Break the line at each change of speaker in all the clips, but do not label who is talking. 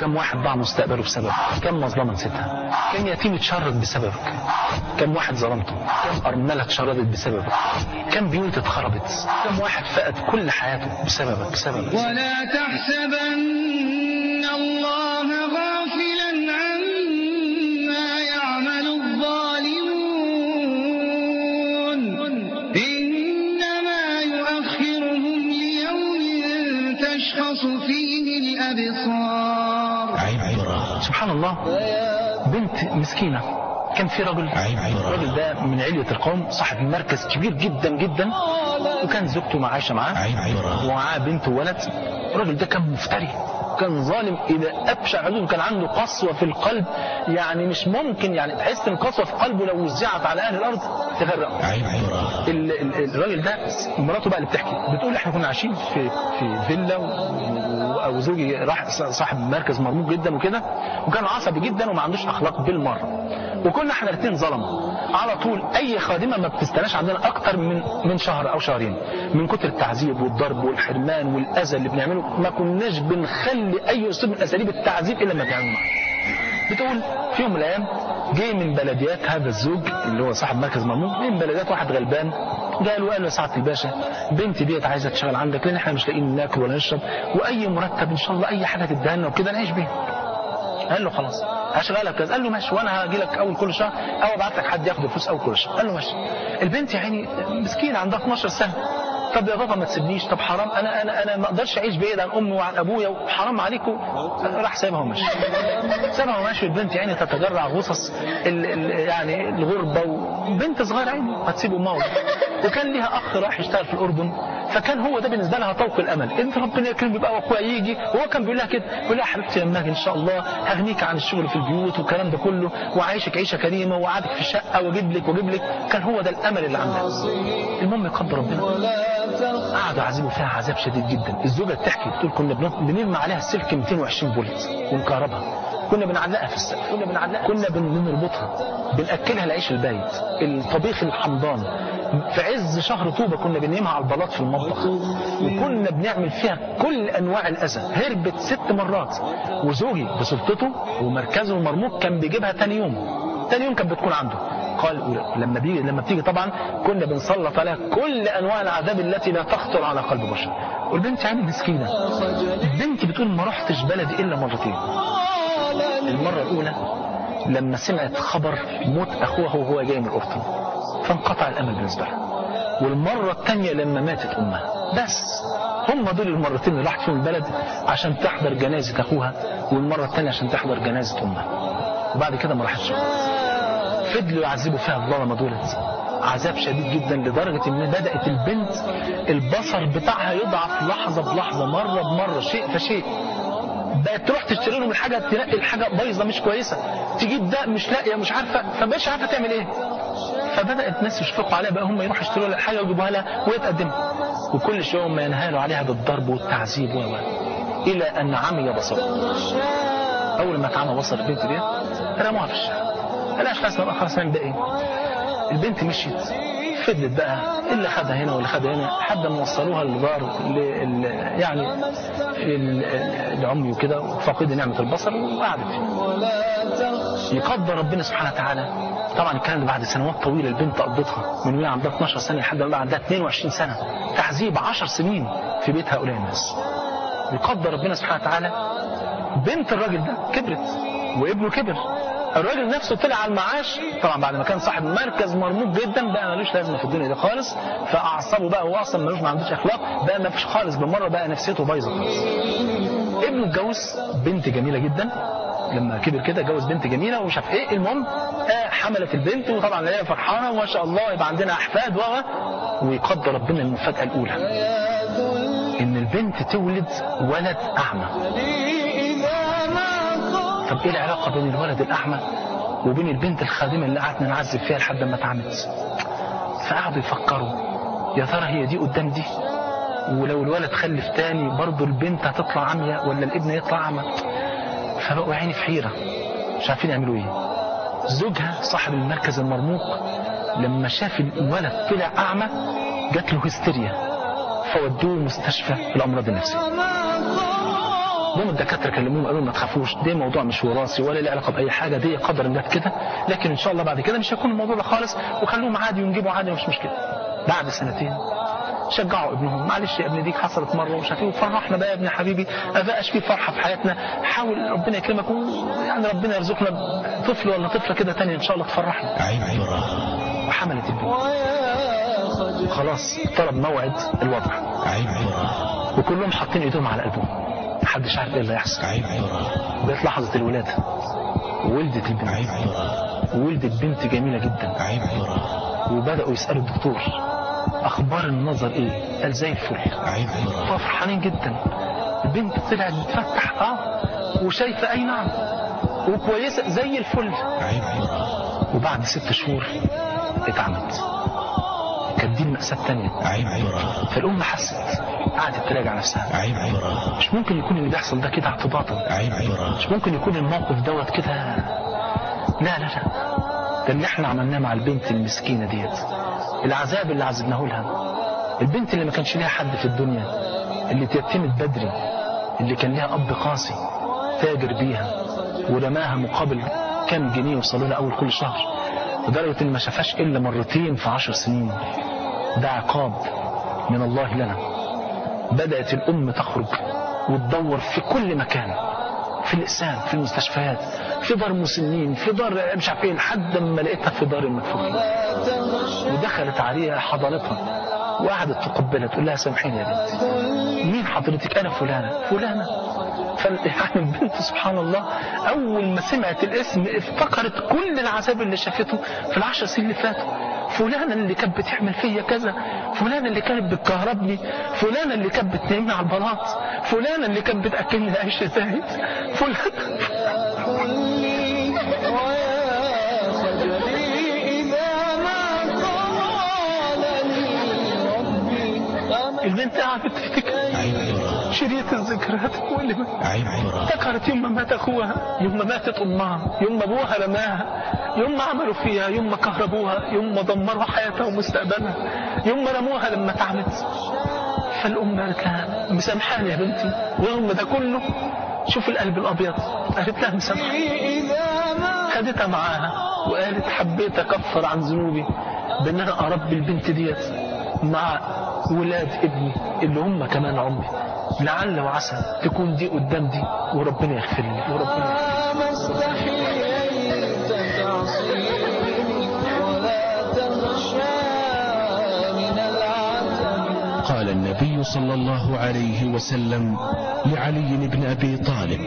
كم واحد ضاع مستقبله بسببك؟ كم مظلمة نسيتها؟ كم يتيم اتشرد بسببك؟ كم واحد ظلمته؟ كم أرملة اتشردت بسببك؟ كم بيوت اتخربت؟ كم واحد فقد كل حياته بسببك؟ بسببك.
ولا تحسبن الله غافلا عما يعمل الظالمون، إنما يؤخرهم ليوم تشخص فيه الأبصار.
سبحان الله، بنت مسكينة، كان في رجل، الرجل ده من علية القوم، صاحب مركز كبير جدا جدا، وكان زوجته عايشة معاه ومعاه بنت وولد. الرجل ده كان مفتري، كان ظالم إلى أبشع حدود، كان عنده قسوة في القلب يعني مش ممكن، يعني تحس إن قسوة في قلبه لو وزعت على أهل الأرض تغرقه. الراجل ده مراته بقى اللي بتحكي، بتقول إحنا كنا عايشين في فيلا، وزوجي راح صاحب مركز مرموق جدا وكده، وكان عصبي جدا وما عندوش أخلاق بالمرة، وكنا احنا الاثنين ظلمه على طول. اي خادمه ما بتستناش عندنا اكتر من شهر او شهرين، من كتر التعذيب والضرب والحرمان والاذى اللي بنعمله، ما كناش بنخلي اي اسلوب من اساليب التعذيب الا لما بنعمله معاه. بتقول في يوم من الايام جه من بلديات هذا الزوج اللي هو صاحب مركز مرموق، من بلديات واحد غلبان، قال له، قال له يا سعادة الباشا، بنتي ديت عايزه تشتغل عندك، لان احنا مش لاقيين ناكل ولا نشرب، واي مرتب ان شاء الله اي حاجة تديها لنا وكده نعيش بيها. قال له خلاص هشغلك كذا. قال له ماشي، وانا هاجي لك اول كل شهر، او ابعت لك حد ياخد الفلوس اول كل شهر. قال له ماشي. البنت يا عيني مسكينه عندها 12 سنة. طب يا بابا ما تسيبنيش، طب حرام، انا انا انا ما اقدرش اعيش بعيد عن امي وعن ابويا، وحرام عليكم. راح سايبها وماشي، سابها وماشي. البنت يا عيني تتجرع غصص يعني الغربة، وبنت صغيرة عيني هتسيب امها. وكان ليها اخ راح يشتغل في الاردن، فكان هو ده بالنسبة لها طوق الامل، انت ربنا يكرمك بقى واخويا يجي. وهو كان بيقول لها كده، بيقول لها يا حبيبتي لما اجي ان شاء الله هغنيك عن الشغل في البيوت والكلام ده كله، وعايشك عيشه كريمة، وقعدك في الشقة، واجيب لك واجيب لك. كان هو ده الامل اللي عندها. المهم يقدر ربنا، قعدوا يعذبوا فيها عذاب شديد جدا. الزوجة بتحكي بتقول كنا بنرمي عليها السلك 220 فولت ونكهربها، كنا بنعلقها في السقف، كنا بنربطها، بنأكلها العيش البايت، الطبيخ الحمضان. في عز شهر طوبة كنا بننيمها على البلاط في المطبخ، وكنا بنعمل فيها كل انواع الاذى. هربت 6 مرات، وزوجي بسلطته ومركزه المرموق كان بيجيبها تاني يوم، تاني يوم كانت بتكون عنده. قال لما بتيجي طبعا كنا بنسلط عليها كل انواع العذاب التي لا تخطر على قلب بشر. والبنت عيني مسكينه، البنت بتقول ما رحتش بلدي الا مرتين. المرة الاولى لما سمعت خبر موت اخوها وهو جاي من الاردن، فانقطع الامل بالنسبة لها. والمرة الثانية لما ماتت امها. بس هم دول المرتين اللي راحت فيهم البلد عشان تحضر جنازه اخوها، والمرة الثانية عشان تحضر جنازه امها. وبعد كده ما راحتش خالص. فضلوا يعذبوا فيها الظلمة دولت عذاب شديد جدا، لدرجة ان بدات البنت البصر بتاعها يضعف لحظة بلحظة، مرة بمرة، شيء فشيء. بقت تروح تشتري لهم الحاجة، تلاقي الحاجة بايظة مش كويسة، تجيب ده مش لاقيه، مش عارفه، فمش عارفه تعمل ايه. فبدات الناس يشفقوا عليها بقى، هم يروحوا يشتروا لها الحاجة ويجيبوها لها وهي تقدمها، وكل شوية هم ينهالوا عليها بالضرب والتعذيب و الى ان عمي بصرها. اول ما اتعمى بصر البنت دي رموها في الشارع. قالهاش خلاص بقى، خلاص نعمل ايه؟ البنت مشيت، فضلت بقى اللي خدها هنا واللي خدها هنا، لحد ما وصلوها لدار يعني العمي وكده، فاقد نعمة البصر، وقعدت فيه. يقدر ربنا سبحانه وتعالى، طبعا الكلام ده بعد سنوات طويلة البنت قضتها، من وهي عندها 12 سنة لحد ما عندها 22 سنة، تعذيب 10 سنين في بيت هؤلاء الناس. يقدر ربنا سبحانه وتعالى بنت الراجل ده كبرت وابنه كبر، الراجل نفسه طلع على المعاش، طبعا بعد ما كان صاحب مركز مرموق جدا، بقى ملوش لازمه في الدنيا دي خالص، فاعصابه بقى، هو اصلا ملوش، ما عندوش اخلاق، بقى ما فيش خالص بالمرة، بقى نفسيته بايظة خالص. ابنه اتجوز بنت جميلة جدا، لما كبر كده اتجوز بنت جميلة ومش عارف ايه. المهم حملت البنت، وطبعا العيلة فرحانة وما شاء الله يبقى عندنا احفاد ويقدر ربنا المفاجاة الاولى، ان البنت تولد ولد اعمى. طب ايه العلاقة بين الولد الاعمى وبين البنت الخادمة اللي قعدنا نعذب فيها لحد ما اتعمت؟ فقعدوا يفكروا، يا ترى هي دي قدام دي؟ ولو الولد خلف تاني برضه البنت هتطلع عمية ولا الابن يطلع اعمى؟ فبقوا عيني في حيره، مش عارفين يعملوا ايه. زوجها صاحب المركز المرموق لما شاف الولد طلع اعمى جات له هستيريا، فودوه مستشفى الامراض النفسية. جم الدكاترة كلموهم قالوا ما تخافوش، ده موضوع مش وراثي ولا له علاقة باي حاجة، دي قدر الله كده، لكن ان شاء الله بعد كده مش هيكون الموضوع ده خالص، وخلوهم عادي ونجيبوا عادي مش مشكلة. بعد سنتين شجعوا ابنهم، معلش يا ابني ديك حصلت مرة ومش عارف ايه، وفرحنا بقى يا ابني حبيبي، ما بقاش في فرحه في حياتنا، حاول ربنا يكرمك ويعني ربنا يرزقنا طفل ولا طفله كده ثانية ان شاء الله تفرحنا. وحملت البنت وخلاص طلب موعد الوضع، وكلهم حاطين ايدهم على قلبهم، محدش عارف ايه اللي هيحصل. جت لحظة الولادة، ولدت البنت، ولدت بنت جميلة جدا، وبداوا يسالوا الدكتور اخبار النظر ايه؟ قال زي الفل. ففرحانين جدا، البنت طلعت بتفتح وشايفه اي نعم وكويسة زي الفل. وبعد 6 شهور اتعمت. كانت دي المأساة الثانية. فالأم حست، قعدت تراجع نفسها، مش ممكن يكون اللي بيحصل ده كده اعتباطا، مش ممكن يكون الموقف دوت كده، لا لا لا، ده اللي احنا عملناه مع البنت المسكينة ديت، العذاب اللي عذبناه لها، البنت اللي ما كانش ليها حد في الدنيا، اللي اتيتمت بدري، اللي كان ليها أب قاسي تاجر بيها ورماها مقابل كام جنيه وصلوا لها أول كل شهر، لدرجة إن ما شافهاش إلا مرتين في 10 سنين. ده عقاب من الله لنا. بدأت الأم تخرج وتدور في كل مكان، في الإقسام، في المستشفيات، في دار مسنين، في دار مش عارف ايه، لحد ما لقيتها في دار المكفوفين، ودخلت عليها حضنتها وقعدت تقبلها، تقول لها سامحيني يا بنتي. مين حضرتك؟ أنا فلانة فلانة. يعني البنت سبحان الله أول ما سمعت الاسم افتكرت كل العذاب اللي شافته في ال10 سنين اللي فاتوا. فلانة اللي كانت بتعمل فيا كذا، فلانة اللي كانت بتكهربني، فلانة اللي كانت بتنامني على البلاط، فلانة اللي كانت بتأكلني عيش زايد، فلانة. البنت قعدت تفتكر شريط الذكريات المؤلمة، افتكرت يوم ما مات اخوها، يوم ما ماتت امها، يوم ما ابوها رماها، يوم ما عملوا فيها، يوم ما كهربوها، يوم ما دمروا حياتها ومستقبلها، يوم ما رموها لما تعبت. فالام قالت لها مسامحاني يا بنتي، ورغم ده كله شوف القلب الابيض، قالت لها مسامحاني. خدتها معاها وقالت حبيت اكفر عن ذنوبي بان انا اربي البنت ديت مع ولاد ابني اللي هم كمان عمي، لعل وعسى تكون دي قدام دي وربنا يغفر لي، وربنا يغفر لي.
ما استحييت تعصيني ولا تخشى من العتب.
قال النبي صلى الله عليه وسلم لعلي بن أبي طالب: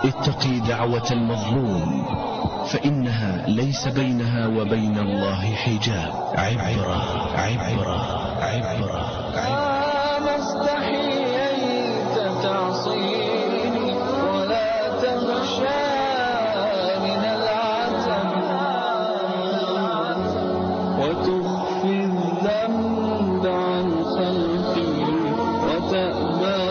اتقي دعوة المظلوم فإنها ليس بينها وبين الله حجاب. عبرة عبرة عبرة عبرة.
ما استحييت تعصيني ولا تخشى من العتب، وتخفي الذنب عن خلقي وتأبى